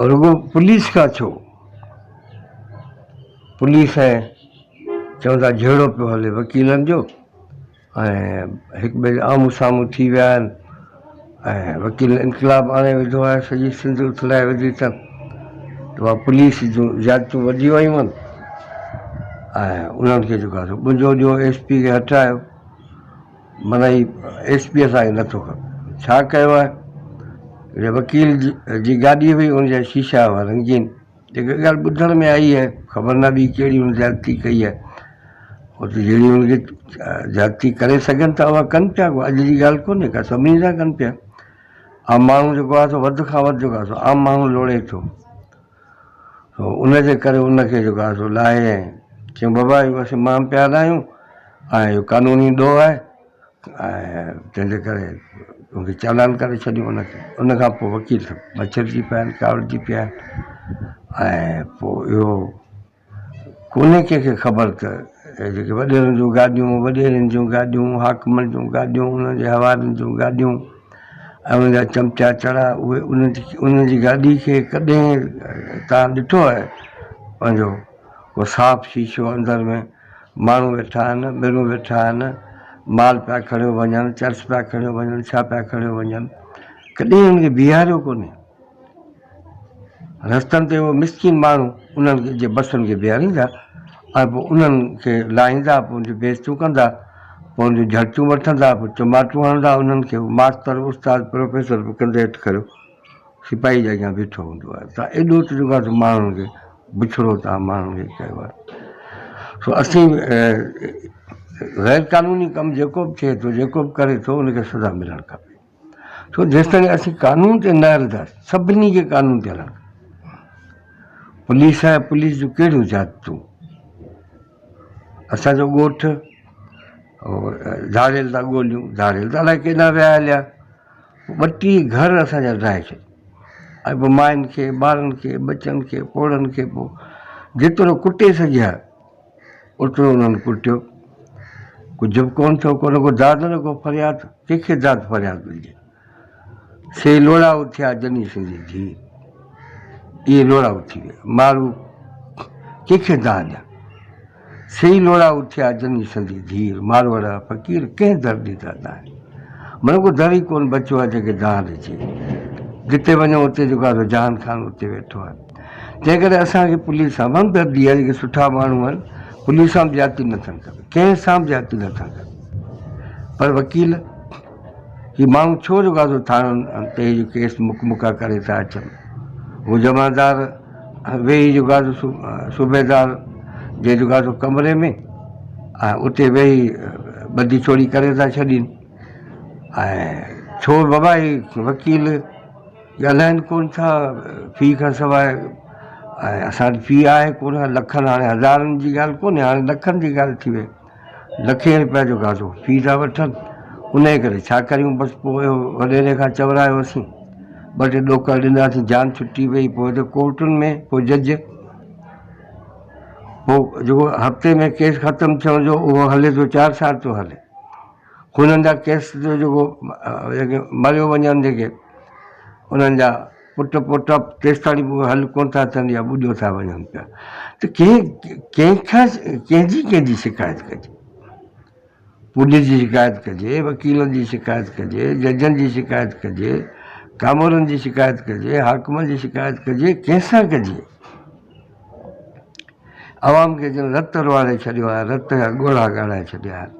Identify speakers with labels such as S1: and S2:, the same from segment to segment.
S1: رڳو پوليس کان ڇو؟ پوليس ۽ چون ٿا جهيڙو پيو هلي وڪيلن جو ۽ هڪ ٻئي جي آمهون سامهون ٿي ويا آهن ۽ وڪيلن انقلاب آڻي وڌو آهي سڄي سنڌ اٿلائي وڌي اٿن ته اها پوليس جون زيادتيون وڌي ويون آهن ۽ انهن کي جيڪو آهي سو ٻنجو ڏيو ايس پي کي هٽايو معنيٰ هي ايس پي اسان کي نٿو کپي. ڇا ڪيو آهي؟ هڪڙي وڪيل جي گاڏي هئي ان جا شيشا هئا رنگين. جيڪا ڳالهه ٻڌڻ ۾ آئي آهي خبر نه ٻي ڪهڙي هن زيادتي ڪئي آهي. هو ته جهڙي هن کي زيادتي ڪري سگهن ٿا اها ڪن پيا ڪو اڄ جي ڳالهه ڪونهي ڪا سڀني سان ڪن پيا. عام ماڻهو جيڪو آهي سو وڌ کان وڌ جيڪو آهي سو عام ماڻهو لوڙي ٿو. سو ان جي ڪري ان کي جيڪو آهي سو لاهي ۽ چيائون بابا اهو اسين مام پيا هلايون ۽ اهو قانوني ڏوهه آهي ۽ تنهن جي ڪري ان کي چالان ڪري ڇڏيون ان کي ان کان پوء وڪيل سڀ مڇرجي پيا آهن ڪاوڙجي پيا آهن ۽ پوء اهو ڪونهي ڪنهن کي خبر ته اهي جيڪي وڏيرن جون گاڏيون، وڏيرن جون گاڏيون، حاڪمن جون گاڏيون، انهن جي حوارين جون گاڏيون ۽ انهن جا چمچا چڙا اهي انهن جي انهن جي گاڏي کي ڪڏهن توهان ڏٺو آهي پنهنجو ڪو صاف شيشو اندر ۾ ماڻهو ويٺا آهن ميرون ويٺا آهن مال پيا کڻيو وڃن چرس پيا کڻيو وڃن ڇا پيا کڻيو وڃن ڪڏهن ان کي بيهاريو ڪونهي. رستن تي اهي مسڪين ماڻهو انهن جي بسن کي بيهاريندا ۽ پوء انهن کي لاهيندا پوء ان جون بيعزتيون ڪندا پوء ان جون جهٽيون وٺندا پوء چماٽون هڻندا انهن کي ماستر استاد پروفيسر به ڪنڌ هيٺ ڪريو سپاهي جي اڳيان بيٺو هوندو آهي ته ايڏو ته جيڪو آهي سو ماڻهن کي بڇڙو تان ماڻهن کي ڪيو آهي سو اسين غير قانوني ڪم جيڪو به ٿئي ٿو جيڪو به ڪري ٿو ان کي سزا ملڻ کپي. ڇو جيستائين اسين قانون تي نه هلنداسين سڀني کي قانون تي هلڻ کپي پوليس آهي پوليس جون ڪهڙيون زيادتون اسانجو ڳوٺ ڌاڙيل ٿا ڳوليون ڌاڙيل ته الائي ڪيڏانهن ويا هليا 32 گهر اسانجا ڊاهي ڇڏيا ۽ پوء ماين کي ٻارن کي ٻچن کي پوڙهن کي پوء جيترو ڪٽي سگهيا اوترو انهن ڪٽيو. ڪجهه به ڪونه ٿيو، ڪونه ڪو داد نه ڪو فرياد، ڪنهن کي داد فرياد ڏجي. سي لوڙها اٿيا جني سندي ڌيء، اهي لوڙها اٿي ويا، مارو ڪنهن کي دانهن ڏيان. سي لوڙها اٿيا جني سندي ڌيء، ماروئڙا فقير ڪنهن در ڏيندا دانهن. معنيٰ ڪو در ئي ڪونه بچيو آهي جنهن کي دانهن ڏجي. جتي وڃو اتي جيڪو آهي سو جهان خان اتي ويٺو آهي. تنهن ڪري اسان کي پوليس سان به همدردي آهي جيڪي سٺا ماڻهو آهن پوليس سان به زيادتي نه ٿيڻ کپي ڪنهن سان به زيادتي نه ٿيڻ کپي پر وڪيل هي ماڻهو ڇو جو گازو ٿاڻن تي هي ڪيس مڪ مڪا ڪري ٿا اچن هو جمعدار ويهي جو گازو صوبيدار جي جو گازو ڪمري ۾ ۽ اتي ويهي ٻڌي ڇوڙي ڪري ٿا ڇڏين ۽ ڇو بابا هي وڪيل ڳالهائين ڪونه ٿا في کان سواء ۽ اسان وٽ في آهي ڪونه لکن هاڻي هزارن جي ڳالهه ڪونهي هاڻي لکن جي ڳالهه ٿي وئي لکين روپيا جو گادو في ٿا وٺن ان جي ڪري ڇا ڪريون بس پوء وڏيري کان چورايوسين ٻه ٽي ڏوڪڙ ڏناسين جان ڇٽي وئي پوء ته ڪورٽن ۾ پوء جج پوء جيڪو هفتي ۾ ڪيس ختم ٿيڻ جو اهو هلي ٿو 4 سال ٿو هلي هنن جا ڪيس جو جيڪو جيڪي مريو وڃن جيڪي انهن جا پٽ پوٽا تيستاڻي به حل ڪونه ٿا ٿين يا ٻڏيو ٿا وڃن پيا ته ڪنهن ڪنهن کان ڪنهن جي ڪنهن جي شڪايت ڪجي پوليس جي شڪايت ڪجي وڪيلن جي شڪايت ڪجي ججن جي شڪايت ڪجي ڪامورن جي شڪايت ڪجي حاڪمن جي شڪايت ڪجي ڪنهن سان ڪجي عوام کي جن رت روئاري ڇڏيو آهي، رت جا ڳوڙها ڳاڙائي ڇڏيا آهن،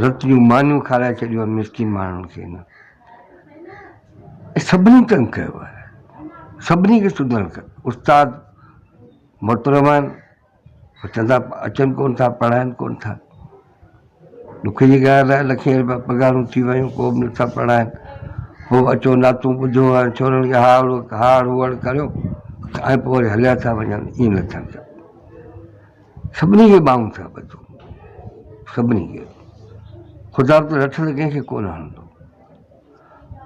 S1: رت جون مانيون کارائي ڇڏيون آهن مسڪين ماڻهن کي هن سڀني تنگ ڪيو آهي، سڀني کي سڌرڻ کپي. استاد محترم آهن، چوندا اچن ڪونه ٿا، پڙهائن ڪونه ٿا. ڏک جي ڳالهه آهي لکين روپيا پگهارون ٿي ويون ڪو به نٿا پڙهائن پوء اچو نعتون ٻڌو ۽ ڇورن کي هاڙ هاڙ هوڙ ڪريو ۽ پوء وري هليا ٿا وڃن ائين نه ٿيڻ کپي سڀني کي ٻانهون ٿا ٻڌو سڀني کي خدا به ته لٺ ته ڪنهن کي ڪونه هڻندو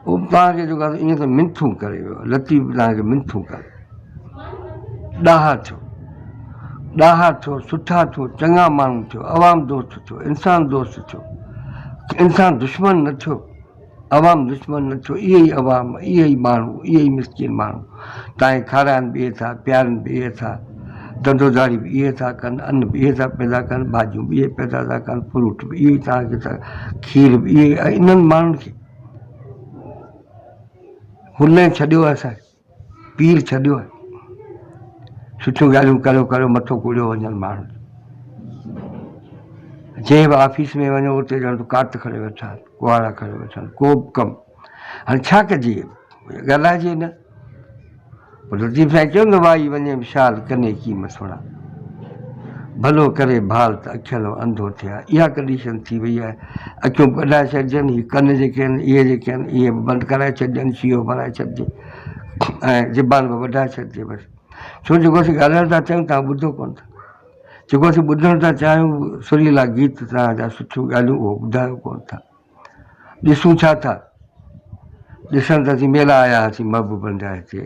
S1: هو به توهان کي جيڪو آهي ائين ته منٿون ڪري ويو آهي لطيف به توهان کي منٿون ڪري ڏاها ٿيو ڏاها ٿيو سٺا ٿيو چڱا ماڻهو ٿيو عوام دوست ٿيو انسان دوست ٿيو انسان دشمن نه ٿيو. عوام دشمن نه ٿيو، اهي ئي عوام، اهي ئي ماڻهو، اهي ئي مسڪين ماڻهو تان کي کارائن به اهي ٿا، پيارن به اهي ٿا، ڌنڌو ڌاڙي به اهي ٿا ڪن، ان به اهي ٿا پيدا ڪن، ڀاڄيون به اهي پيدا ٿا ڪن، فروٽ به اهي ئي توهان کي ٿا، کير به اهي ۽ انهن ماڻهن کي هن ڇڏيو آهي اسان کي. پير ڇڏيو آهي. سٺيون ڳالهيون ڪريو ڪريو مٿو ڪوڙيو وڃن ماڻهن جو. جنهن به آفيس ۾ وڃو اتي ڄڻ ته ڪات کڻي ويٺا آهن، ڪهاڙا کڻي ويٺا آهن، ڪو به ڪم. هاڻي ڇا ڪجي؟ ڳالهائجي نه. پوء لطيف سائين چيو نه وائي وڃي شال ڪني ڪيم سڻا. ڀلو ڪري ڀال ته اکين انڌو ٿيا. اها ڪنڊيشن ٿي وئي آهي. اکيون به ڪڍائي ڇڏجن، هي ڪن جيڪي آهن، اهي جيڪي آهن، اهي به بند ڪرائي ڇڏجن، شيهو ڀرائي ڇڏجي ۽ زبان به وڍائي ڇڏجي بس. ڇو جيڪو اسين ڳالهائڻ ٿا چاهيون توهان ٻڌو ڪونه ٿا. جيڪو اسين ٻڌڻ ٿا چاهيون سريلا گيت توهان جا سٺيون ڳالهيون اهو ٻڌايو ڪونه ٿا. ڏسون ڇا ٿا؟ ڏسڻ ته اسين ميلا آيا هئاسين محبوبن جا هتي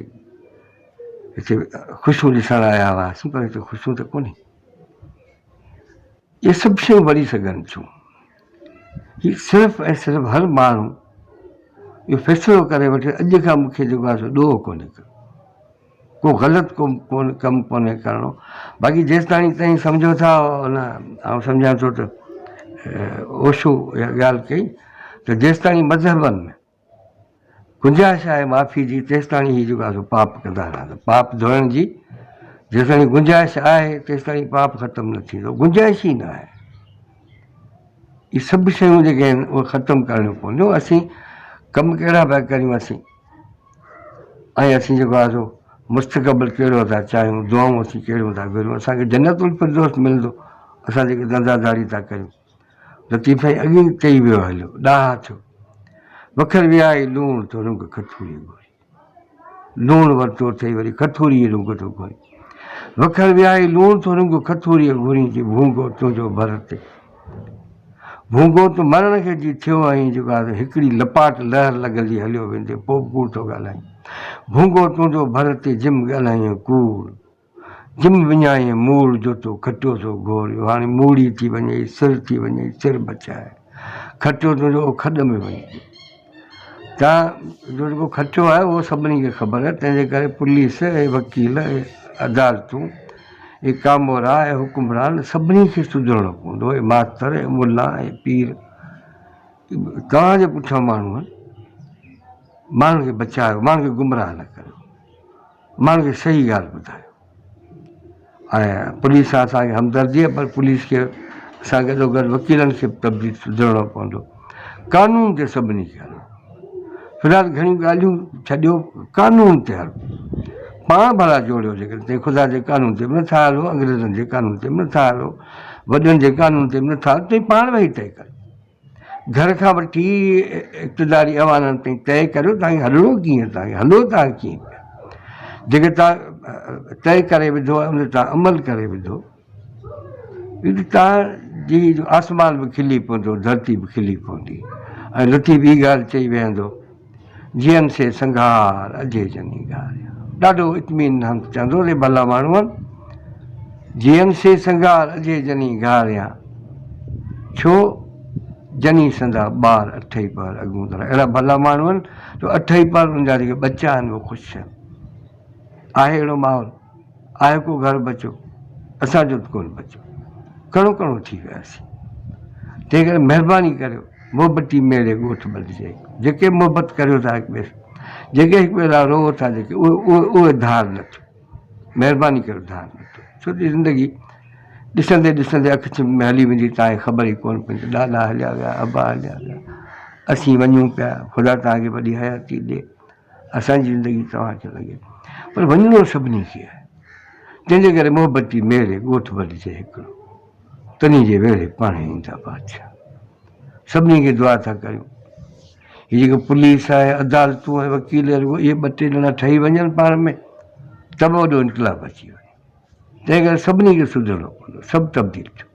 S1: هتي خوشيون ڏسڻ آيا هئاسين پر هتي خوشيون ته ڪونهي. اهي سڀ شيون وري سگهن ٿيون. هي صرف ۽ صرف هر ماڻهو اهو فيصلو ڪري وٺي اڄ کان مون کي جيڪو آهي سو ڏوهه ڪونهي ڪرڻو، ڪو غلط ڪم ڪونه ڪم ڪونهي ڪرڻو. باقي جيستاڻي تائين سمجهو ٿا ان آئون سمجهان ٿو ته اوشو اها ڳالهه ڪئي ته جيستاڻي مذهبن ۾ گنجائش آهي معافي جي تيستاڻي هي جيڪو آهي سو پاپ ڪندا رهندا. پاپ ڌوئڻ جي جيستاڻي گنجائش آهي تيستاڻي پاپ ختم نه ٿيندو. گنجائش ئي نه آهي. اهي سڀ شيون جيڪي آهن اهي ختم ڪرڻيون پونديون. اسين ڪم ڪهڙا پيا ڪريون اسين ۽ اسين جيڪو آهي سو مستقبل ڪهڙو ٿا چاهيون، دعائون اسين ڪهڙيون ٿا گهريون. اسان کي جنت الفردوس ملندو اسان جيڪي ڌنڌا ڌاڙي ٿا ڪريون. لطيف سائين اڳي ئي چئي ويو هليو، ڏاها ٿيو. وکر ويائي لوڻ ٿو رنگ کٿوريء گهوري. لوڻ ورتو اٿئي وري کٿوريء رنگ ٿو گهوري. وکر ويائي لوڻ ٿو رنگ کٿوريء گهوري جي ڀونگو تنهنجو ڀر تي. ڀونگو ته مرڻ کي جي ٿيو آهين جيڪو آهي هڪڙي لپاٽ لهر لڳندي هليو ويندي پوء به ڪوڙ ٿو ڳالهائين. ڀونگو تنهنجو ڀر تي جم ڳالهائين ڪوڙ. جم وڃائين موڙ جو تو کٽيو سو گهوريو هاڻي موڙي ٿي وڃئي سر ٿي وڃئي سر بچاء کٽيو تنهنجو اهو کڏ ۾ وڃي پيو تان جو جيڪو کٽيو آهي اهو سڀني کي خبر آهي تنهن جي ڪري پوليس ۽ وڪيل ۽ عدالتون ۽ ڪامورا ۽ حڪمران سڀني کي سڌرڻو پوندو ۽ ماستر ۽ ملا ۽ پير توهان جي پٺيان ماڻهو آهن ماڻهن کي بچايو ماڻهن کي گمراهه نه ڪريو ماڻهن کي صحيح ڳالهه ٻڌايو ۽ پوليس سان اسان کي همدردي آهي پر پوليس کي سان گڏو گڏ وڪيلن کي به تبديل سڌرڻو پوندو قانون تي سڀني کي هلڻو في الحال گهڻيون ڳالهيون ڇڏيو قانون تي هلو پاڻ ڀلا جوڙيو جيڪڏهن خدا جي قانون تي به نٿا هلو انگريزن جي قانون تي به نٿا هلو وڏن جي قانون تي به نٿا هلو تئين پاڻ ويهي طئي ڪريو گهر کان وٺي اقتداري ايوانن تائين طئي ڪريو توهان کي هلڻو ڪيئن توهان کي هلو توهان ڪيئن پيا جيڪي توهان طئي ڪري وڌو آهي ان تي توهان عمل ڪري وڌو توهان جي آسمان به کلي پوندو ڌرتي به کلي پوندي ۽ لطيف هي ڳالهه چئي ويهندو جيئن سي سنگهار اجهي جني گهاريا. ڏاڍو اطمينان چوندو ري ڀلا ماڻهو جيئن سي سنگهار اجهي جني گهاريا. ڇو جني سندا ٻار اٺئي پهر اڳون طرح اهڙا ڀلا ماڻهو آهن جو اٺئي پهر ان جا جيڪي ٻچا آهن اهي خوش آهن. آهي اهڙو ماحول؟ آهي ڪو گهر بچو؟ اسان جو ته ڪونه بچو. ڪڻو ڪڻو ٿي وياسين. تنهن ڪري مهرباني ڪريو محبتي ميڙي ڳوٺ ٻڌجي. جيڪي محبت ڪريو ٿا هڪ ٻئي سان، جيڪي هڪ ٻئي لاء روئو ٿا جيڪي اهي اهي اهي ڌار نه ٿيو. مهرباني ڪريو ڌار نه ٿيو. ڇو ته زندگي ڏسندي ڏسندي اک ڇنڀ ۾ هلي ويندي توهان کي خبر ئي ڪونه پوندي. ڏاڏا هليا ويا، ابا هليا ويا، اسين وڃون پيا. خدا توهان کي وڏي حياتي ڏي. اسان جي زندگي توهان کي لڳي پر وڃڻو سڀني کي آهي تنهن جي ڪري محبت جي ميڙي ڳوٺ ٻڌجي هڪڙو تنهن جي ويڙهي پاڻهي ايندا بادشاهه سڀني کي دعا ٿا ڪريون هي جيڪي پوليس آهي عدالتون ۽ وڪيل رڳو اهي ٻه ٽي ڄڻا ٺهي وڃن پاڻ ۾ ته به وڏو انقلاب اچي وڃي تنهن ڪري سڀني کي سڌرڻو پوندو سڀ تبديل ٿيو.